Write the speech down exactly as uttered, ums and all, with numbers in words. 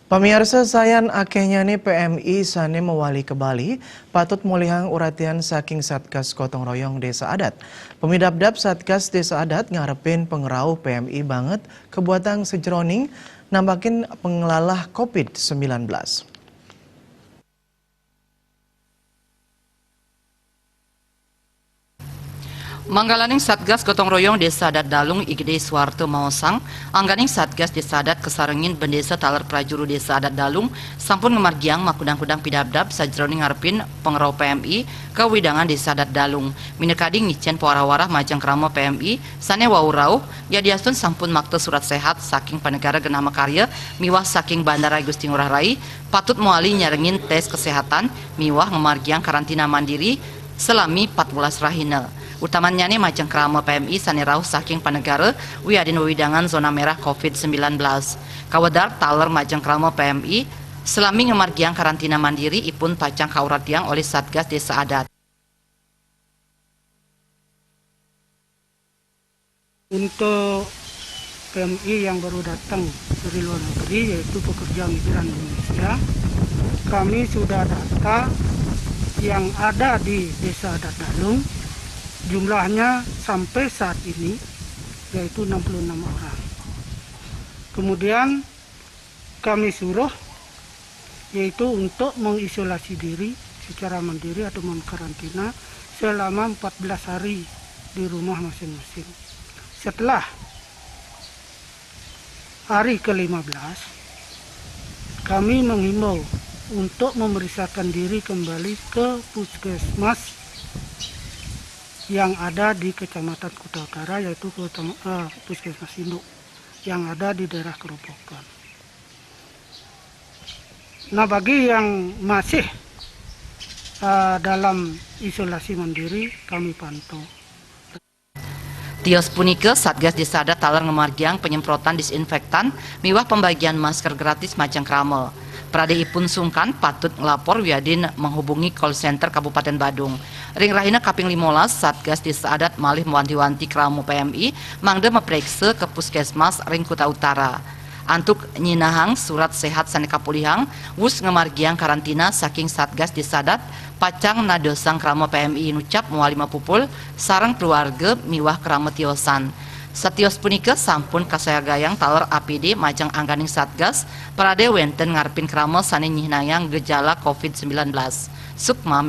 Pamiarsa, sayan akéhnyané P M I sané mawali ka Bali, patut molihang uratian saking Satgas Gotong Royong Désa Adat. Pamidabdab Satgas Désa Adat ngarepin pangrauh P M I banget kabuatang sajeroning nambakin panglalah covid sembilan belas. Manggalaning Satgas Gotong Royong Désa Adat Dalung, I G D Suwarto maosang, angganing Satgas Désa Adat kasarengin Bendésa taler prajuru Désa Adat Dalung sampun ngamargiang makudang-kudang pidabdab sajeroning ngarepin pangrauh P M I kawidangan Désa Adat Dalung. Minakadi ngicén pawarah-warah majeng krama P M I sané wau rauh, yadiastun sampun makta surat séhat saking Panegara Genah Makarya miwah saking Bandara I Gusti Ngurah Rai, patut mawali nyarengin tés kaséhatan miwah ngamargiang karantina mandiri salami empat belas rahina. Utamannyané majeng krama P M I sané rauh saking panegara wiadin wewidangan zona merah covid sembilan belas. Kawedar taler majeng krama P M I salami ngamargiang karantina mandiri, ipun pacang kauratiang olih Satgas Désa Adat. Untuk P M I yang baru datang dari luar negeri, yaitu pekerja migran Indonesia, kami sudah data yang ada di Desa Adat Dalung, jumlahnya sampai saat ini yaitu enam puluh enam orang. Kemudian kami suruh, yaitu untuk mengisolasi diri secara mandiri atau mengkarantina selama empat belas hari di rumah masing-masing. Setelah hari ke lima belas, kami menghimbau untuk memeriksakan diri kembali ke puskesmas yang ada di Kecamatan Kuta Utara, yaitu ke, eh, puskesmas induk yang ada di daerah Kerobokan. Nah, bagi yang masih, eh, dalam isolasi mandiri, kami pantau. Tios punika, Satgas Désa Adat taler ngamargiang panyemprotan disinfektan miwah pambagian masker gratis majeng krama. Pradé ipun sungkan, patut nglapor wiadin menghubungi call center Kabupatén Badung. Ring rahina kaping limolas, Satgas Désa Adat malih mawanti-wanti krama P M I mangda mapréksa ka puskesmas ring Kuta Utara. Antuk nyinahang surat séhat sané kapolihang, wus ngamargiang karantina saking Satgas Désa Adat, pacang nadosang krama P M I inucap mawali mapupul sareng keluarga miwah krama tiosan. Satios punika sampun kasayagayang taler A P D majeng angganing Satgas, pradé wénten ngarepin krama sané nyihnayang gejala covid sembilan belas. Sukma